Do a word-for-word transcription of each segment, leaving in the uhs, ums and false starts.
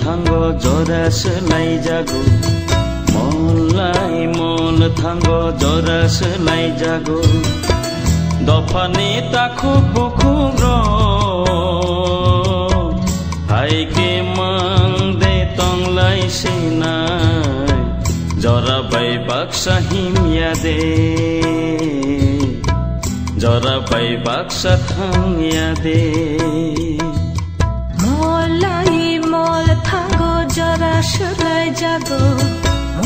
Thango jora swlaijago, mol lai mol thango jora swlaijago. Dophani takhuk bukhuk rok, hai khe mang de tonglai sinai, jora bai baksa himya de, jora bai baksa thangya de. Mol lai mol thango jora swlaijago,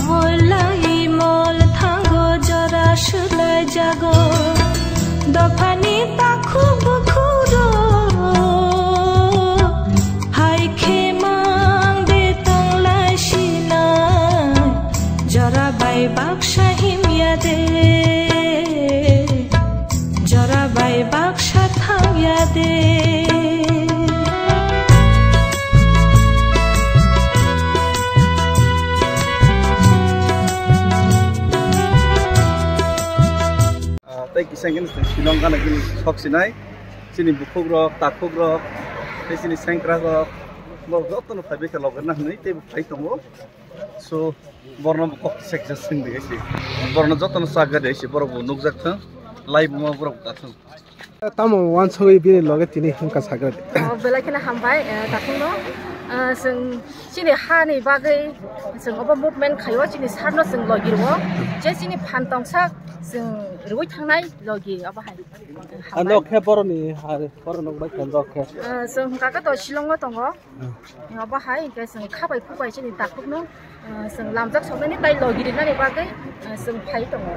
mol lai mol thango jora swlaijago. Dophani takhuk bukhuk rok, hai khe mang de tonglai sinai, jora bai baksa himya de, jora bai baksa thangya de. Ah, tei kisa hwnkhe Shillong gana gini sok sinai, chini bukhuk rok, takhuk rok, tei chini sengkrak rok, borok jotono phaibai khe logerna hwnwi teibo phai tongo. So, borno bo kok seksa swngdi hai se. Borno jotono chak gadi hai se, borok bo nukjak thung, live mo borok ta thung. Tamo wansugwi bini loge tini himkha sagra de. Oh, belai kheno hambai, eh, takhukno. Eh, chwng chini hani bagwi chwng obo movement khaio, chini sarno chwng logi rwo. Je chini phan tongsak chwng rwi thangnai logi obo hai. Ano khe boroni ha, borok nokbai khe nok khe. Eh, chwng hwnkha khe to Shillongo tongo. Obo hai hwnkhe chwng khabai khubai chini takhukno, eh, chwng lamjak soknani tai logi rinani bagwi, eh, chwng phai tongo.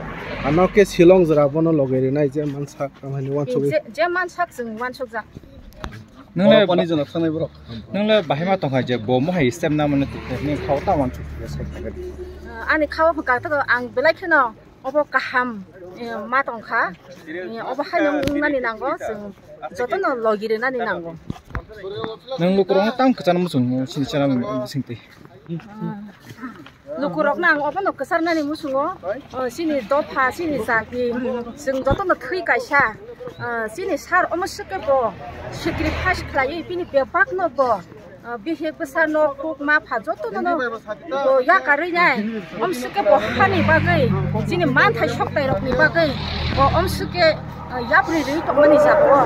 Ano khe Shillong jora bono logi rinai je mansak, amhaini wansugwi. Je, je mansak chwng wansukjak. Nwngle pani jona thangnai borok. Nwngle bahai ma tongkha je bo mohai step na mane ni khao ta wansuk je sai kha. Eh, ani khao hwnkha to ang belai kheno obo kaham, eh, ma tongkha. Eh, obo haino wngnani nango, chwng jotono logi rinani nango. Nwng lukurokno tamo kwchana muchungo, chini chana bisingtwi. Lukurokno ang obono kwcharnani muchungo, oh, chini dopha, chini jati, chwng jotono thwi kaisa. Ah, chini sir omo swkhe bo sacrifice khlaiwi bini bebakno bo, ah, bihik bwsa nok kuk ma pha jotono no bo yakarwi nai. Omswkhe bo hani bagwi, chini manthai soktai rokni bagwi bo omswkhe, ah, yapri rwi tongmani jago.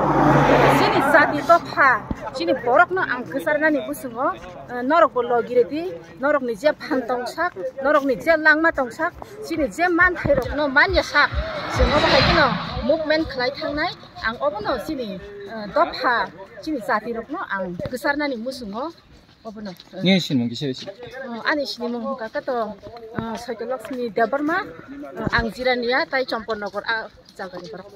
Chini jati dopha, chini borokno ang kwcharnani muchungo, ah, norok bo logi rwdi, norokni je phan tongsak, norokni je langma tongsak, chini je manthai rokno manya sak, chwng obo hai kheno movement khlai thangnai. Ang obono chini, eh, dopha, chini jati rokno ang kwcharnani muchungo obono, eh. Nini sinimung kisa se? Eh, ani sinimung hwnkha khe to, eh, Saitolakshmi Debbarma, eh, ang Jirania tai Chompornagar a jagani borok.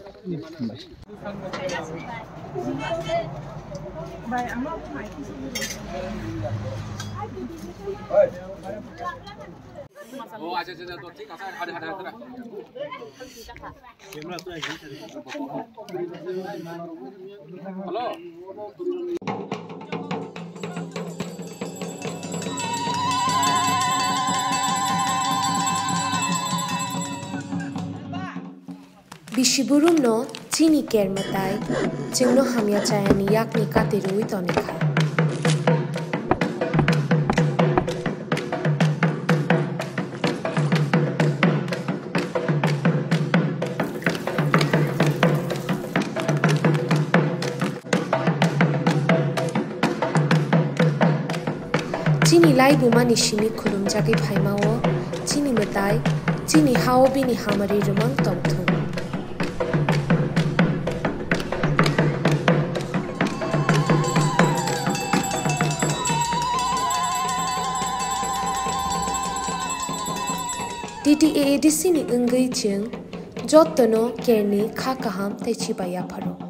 Bisi burumno chini ker mwtai chwngno hamya chayani yakni kati rwui tonikha. Chini laibumani simi khulumjagwi phaima-o chini mwtai, chini ha-o bini hamari rwmang tongthung. T T A A D C ni wngwi chwng jottono kerni kha kaham tei chibai yapharo.